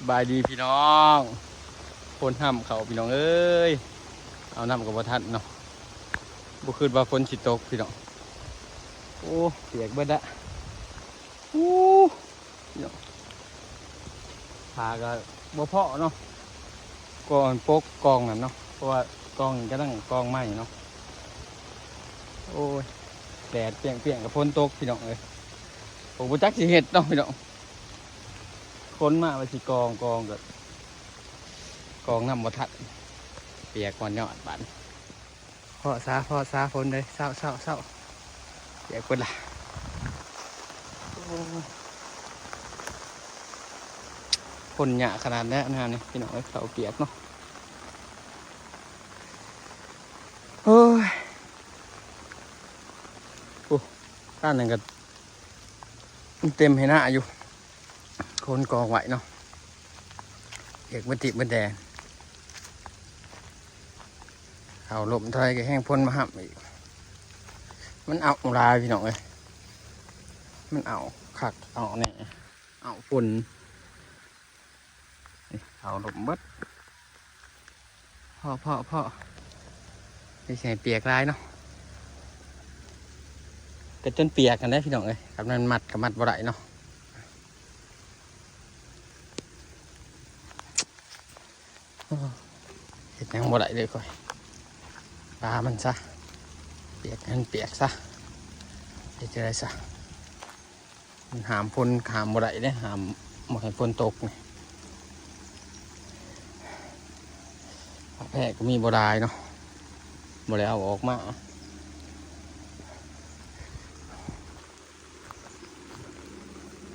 ສະບາຍດີພີ່ນ້ອງ ຝົນຫ້ຳເຂົ້າພີ່ນ້ອງເອີຍ ເອົານ້ຳກໍບໍ່ທັນເນາະ ບໍ່ຄິດວ່າຝົນຊິຕົກພີ່ນ້ອງ. ໂອ້ ປຽກເບິດລະ ໂອ້ ພີ່ນ້ອງ ຜ້າກໍບໍ່ພໍເນາະ ກໍປົກກອງນັ້ນເນາະ ເພາະວ່າກອງນີ້ກຳລັງກອງໃໝ່ເນາະ. ໂອ້ຍ ແດດປຽກໆ ກັບຝົນຕົກພີ່ນ້ອງເອີຍ ໂອ້ ບໍ່ຈັກຊິເຮັດເນາະພີ່ນ້ອງ. ຂົນມາວ່າຊິກອງ ກອງກໍກອງນຳບໍ່ທັນ ປຽກຮອດຍອດບາດນີ້. ພໍ້ຊາ ພໍ້ຊາ ຝົນເອີຍ ເຊົາ ເຊົາ ເຊົາ ປຽກເບິດລະ. ໂອ້ຍ ພົ້ນຫຍ້າຂະໜາດແລ້ວນະນີ້ພີ່ນ້ອງເອີຍ ເຂົ້າປຽກເນາະ. ໂອ້ຍ ໂອ້ ດ້ານນັ້ນກໍເຕັມໄຮ່ນາຢູ່. ຄົນກອງໄວ້ເນາະ ເຮັດບໍ່ຕິບໍ່ແດງ ເອົາລົມເທົ່າໃດກໍແຮງຝົນມາຫ້ຳອີກ. ມັນເອົາຫຼາຍພີ່ນ້ອງເອີຍ ມັນເອົາຄັກເອົາແນ່ ເອົາຝົນ ນີ້ ເອົາລົມເບິດ. ພໍ້ ພໍ້ ພໍ້ ຢ່າໃຫ້ປຽກຫຼາຍເນາະ ກໍຈົນປຽກຫັ້ນແຫຼະພີ່ນ້ອງເອີຍ ຄັນມັນມັດກໍມັດບໍ່ໄດ້ເນາະ. ໂອ້ ເຮັດຫຍັງບໍ່ໄດ້ເລີຍຂ້ອຍ ປາມັນຊະ ປຽກໃຫ້ມັນປຽກຊະ ເຮັດຈັ່ງໃດຊະ. ມັນຫ້າມຝົນຫ້າມບໍ່ໄດ້ເດ້ ຫ້າມບໍ່ໃຫ້ຝົນຕົກນີ້ ແພກໍມີບໍ່ຫຼາຍເນາະ ບໍ່ໄດ້ເອົາອອກມາ.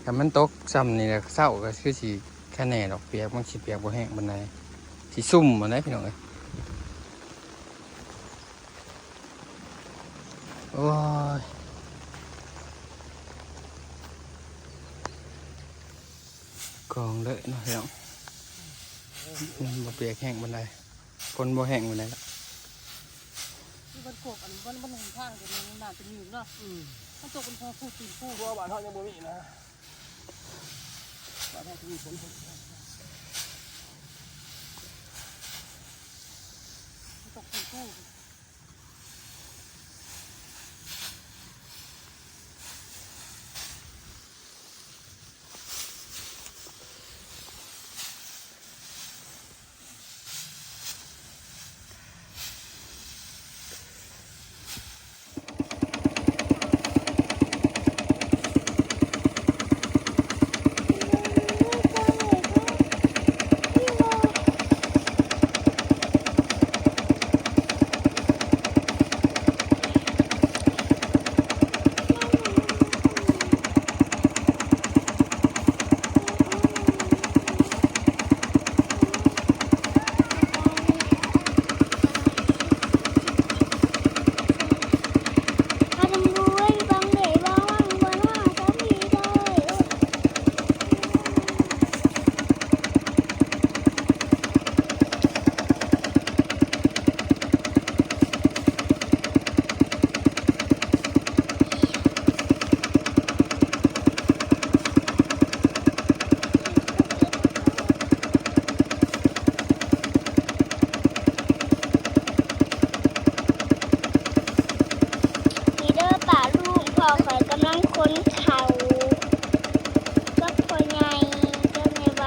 ຖ້າມັນຕົກຊ່ຳນີ້ແຫຼະ ເຊົ້າກໍຄືຊິຄະແນ່ດອກ ປຽກ ມັນຊິປຽກບໍ່ແຮງປານໃດ ຊິຊຸ່ມຫັ້ນແຫຼະພີ່ນ້ອງເອີຍ. ໂອ້ຍ ກອງເລີຍເນາະພີ່ນ້ອງ ມັນບໍ່ປຽກແຮງປານໃດ ຝົນບໍ່ແຮງປານໃດລະ. ຢູ່ບ້ານໂຄກ ອັນ ບ້ານ ບ້ານຫົນທາງ ກໍແມ່ນໜ້າຈະມີເນາະ ອືມ ມັນຕົກເປັນພໍພູຕີນພູ ເພາະວ່າບ້ານເຮົາຍັງບໍ່ມີນະ. ນີ້ເດີ ປ້າລຸງ ພໍ່ຂ້ອຍກຳລັງຂົນເຂົ້າ ກັບພໍ່ໃຫຍ່ ກັບແມ່ໄວ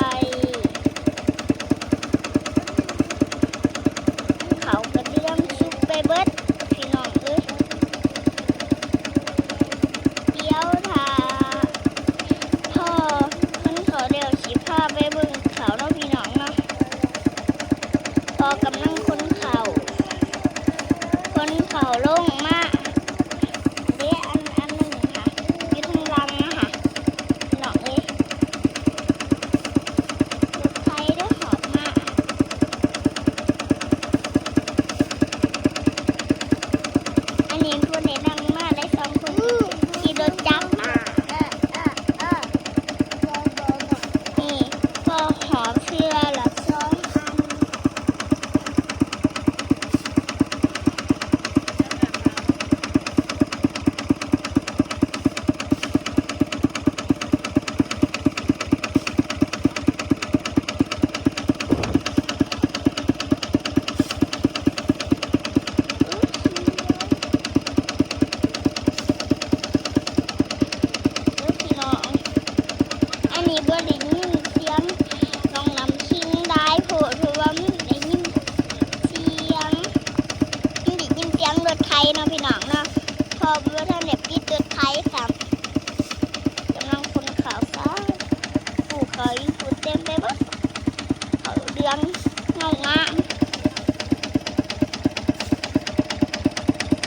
ເຂົ້າກະເດືອມສຸກໄປເບິດ ພີ່ນ້ອງເອີຍ. ດຽວຖ້າພໍ່ຂົນເຂົ້າແລ້ວ ຊິພາໄປເບິ່ງເຂົ້າເນາະ ພີ່ນ້ອງເນາະ. ພໍ່ກຳລັງຂົນເຂົ້າ ຂົນເຂົ້າລົງມາເດ້ ອັນ ອັນໜຶ່ງຫັ້ນ ຢູ່ທາງຫຼັງຫັ້ນ ພີ່ນ້ອງເອີຍ. ລົດໄຖເດີ ຫອບມາ ອັນນີ້ເພິ່ນໄດ້ນັ່ງມາໄດ້ສອງຄົນ ຂີ່ລົດຈັກມາ ນີ້ ພໍ່ຂ ເຕັມໄປເບິດ ເຂົ້າເດືອງງາມໆ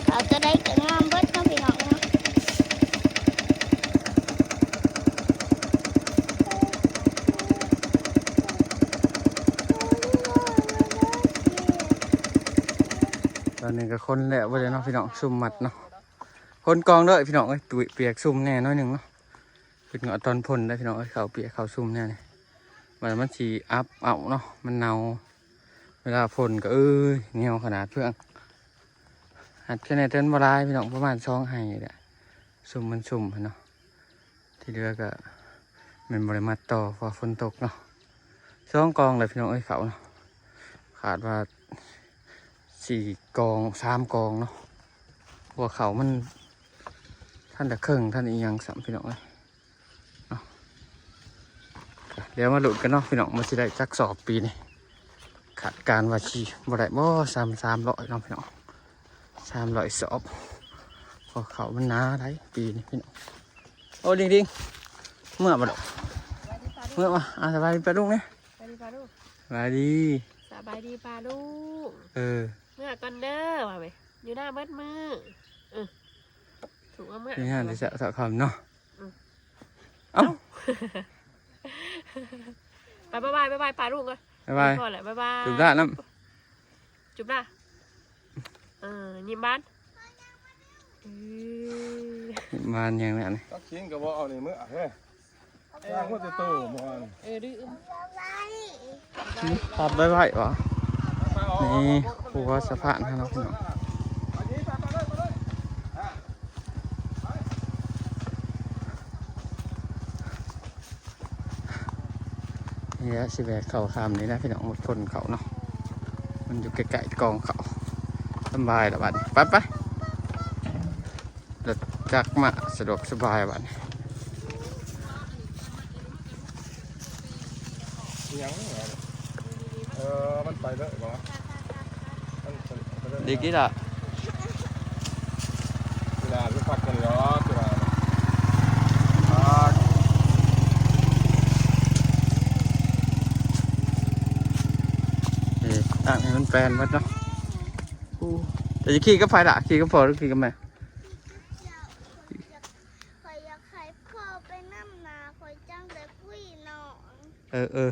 ເຂົ້າຕົວໃດກໍງາມເບິດເນາະພີ່ນ້ອງເນາະ. ຕອນນີ້ກໍຂົນແລ້ວເບິດເລີຍເນາະພີ່ນ້ອງ ຊຸມມັດເນາະ ຂົນກອງເດີພີ່ນ້ອງເອີຍ ປຽກຊຸມແດ່ໜ້ອຍໜຶ່ງເນາະ. ເພິ່ນກໍເອົາຕອນພົ້ນໄດ້ພີ່ນ້ອງເອີຍ ເຂົ້າປຽກເຂົ້າຊຸມແນວນີ້ ມັນ ມັນຊິອັບເອົາເນາະ ມັນເນົ່າ ເວລາພົ້ນກໍ ເອີຍ ໜຽວຂະໜາດເພື່ອງ ອັດແຄ່ແນ່ແຕ່ມັນບໍ່ຫຼາຍພີ່ນ້ອງ ປະມານສອງໄຮ່ນີ້ແຫຼະ ຊຸມມັນຊຸມຫັ້ນເນາະ ທີ່ເຫຼືອກໍແມ່ນບໍ່ໄດ້ມັດຕໍ່ ເພາະວ່າຝົນຕົກເນາະ. ສອງກອງແລ້ວພີ່ນ້ອງເອີຍ ເຂົ້າເນາະ ຄາດວ່າສີ່ກອງ ສາມກອງເນາະ ເພາະວ່າເຂົ້າມັນທັນໄດ້ເຄິ່ງ ທັນອີ່ຫຍັງຊ້ຳພີ່ນ້ອງເອີຍ ເນາະ. ດຽວມາລຸ້ນກັນເນາະພີ່ນ້ອງ ວ່າຊິໄດ້ຈັກສອບປີນີ້ ຄາດການວ່າຊິບໍ່ໄດ້ບໍ່ ສາມ ສາມຮ້ອຍເນາະພີ່ນ້ອງ ສາມຮ້ອຍສອບ ເພາະເຂົ້າມັນໜາໄດ໋ປີນີ້ພີ່ນ້ອງ. ໂອ້ ດິງໆ ເມືອບໍ່ລູກ ເມືອບໍ່? ອ່າ ສະບາຍດີປ້າລຸງແດ່ ສະບາຍດີປ້າລຸງ ສະບາຍດີ ສະບາຍດີປ້າລຸງ ເອີ ເມືອກ່ອນເດີ ວ່າໄປ ຢູ່ນາເບິດມື້ ເອີ ຖືວ່າເມືອ ຢູ່ນາແຕ່ເຊົ້າ ເຊົ້າຄ່ຳເນາະ ອືມ ເອົ້າ ໄປ ບາຍບາຍ ບາຍບາຍປ້າລຸງກ່ອນ ບາຍບາຍ ພໍແລ້ວ ບາຍບາຍ ຈູບລານຳ ຈູບລາ ເອີ ຍິ້ມບານ ເອີ ຍິ້ມບານຫຍັງແຫຼະນີ້ ຕັກຂີງກໍບໍ່ເອົານີ້ເມືອເຮີ້ຍ ເອີ ລ້າງຫົວແຕ່ໂຕໝໍນ ເອີ ດື້ ພັບໄວ້ໄວ້ຫວາ ນີ້ຄົວສະພານເຮົາເນາະພີ່ນ້ອງ. ນີ້ແຫຼະ ຊິແວະເຂົ້າຂ້າມນີ້ນະພີ່ນ້ອງ ຄົນເຂົ້າເນາະ ມັນຢູ່ໃກ້ໆກອງເຂົ້າ ສະບາຍລະບາດນີ້ ໄປໆ ລົດຈັກມາສະດວກສະບາຍບາດນີ້ ອີຫຍັງ ເອີ ມັນໄປເລີຍບໍ່ວະ? ເດັກນີ້ລະ ເວລາຊິພັກກັນເນາະ ເວລາ ເອີ ທາງນີ້ມັນແປນເບິດເນາະ. ໂອ້ ແຕ່ຊິຂີ່ກັບໃຜລະ? ຂີ່ກັບພໍ່ຫຼືຂີ່ກັບແມ່? ຂ້ອຍຢາກໃຫ້ພໍ່ໄປນຳນາ ຂ້ອຍຈັ່ງໄດ້ຄຸຍນ້ອງ. ເອີ ເອີ.